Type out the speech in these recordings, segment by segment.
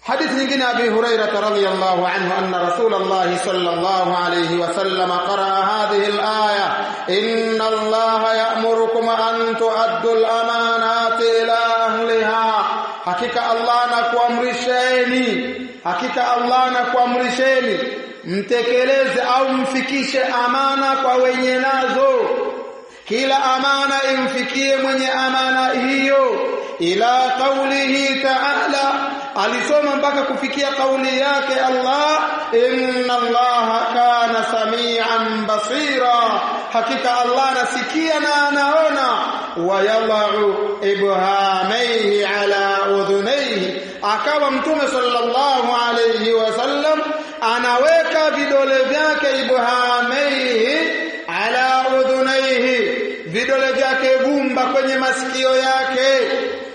Hadithi nyingine, Abi Hurairah radhiyallahu anhu anna Rasulullah sallallahu alayhi wasallam qaraa hadhihi al-aya, inna Allaha ya'murukum an tu'addu al-amanati ila ahliha, hakika Allah anakuamrisheni, hakika Allah anakuamrisheni mtekeleze au mfikishe amana kwa wenye nazo, kila amana imfikie mwenye amana hiyo. Ila qawlihi ta'ala, alisoma mpaka kufikia kauli yake Allah, inna Allaha kana samian basira, hakika Allah anasikia na anaona. Wayadau ibhamaihi ala udhunaihi, akawa Mtume sallallahu alayhi wasallam anaweka vidole vyake ibhamaihi ala udhunaihi, vidole vyake gumba kwenye masikio yake,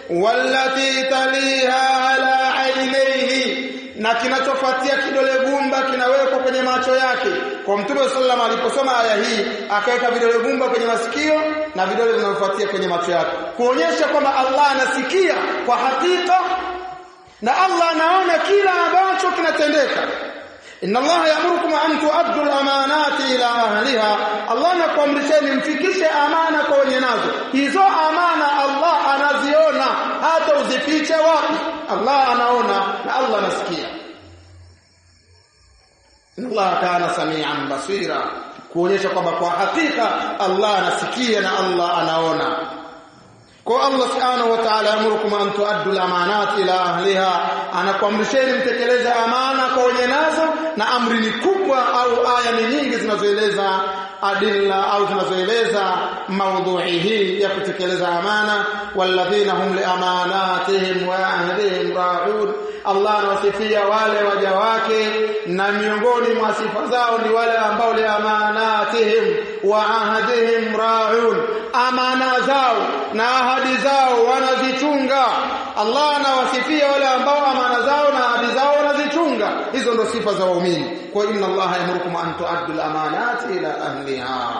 wallati taliha ala ainaihi, na kinachofuatia kidole gumba kinawekwa kwenye macho yake. Kwa Mtume sallam aliposoma aya hii akaweka vidole gumba kwenye masikio na vidole vinavyofuatia kwenye macho yake, kuonyesha kwamba Allah anasikia kwa hakika na Allah anaona kila ambacho kinatendeka. Inna Allaha ya'murukum an tu'addu al-amanati ila ahliha, Allah anakuamrisheni mfikishe amana kwa wenye nazo. Hizo amana Allah anaziona, hata uzifiche wapi, Allah anaona na Allah anasikia. Inna Allaha kana samian basira, kuonyesha kwamba kwa hakika Allah anasikia na Allah anaona. Kwa Allah subhanahu wa ta'ala yamurukum an tuaddu al-amanat ila ahliha, anakuamrisheni mtekeleze amana kwa wenye nazo. Na amri ni kubwa, au aya ni nyingi zinazoeleza adilla au zinazoeleza maudhui hii ya kutekeleza amana. Walladhina hum liamanatihim wa ahdihim ra'un, Allah anawasifia wale waja wake, na miongoni mwa sifa zao ni wale ambao liamanatihim wa ahdihim ra'un, amana zao na ahadi zao wanazichunga. Allah anawasifia wale ambao amana zao na ahadi zao wanazichunga. Hizo ndo sifa za waumini. Kwa inna Allaha yamurukum an tuaddu al-amanati ila ahliha.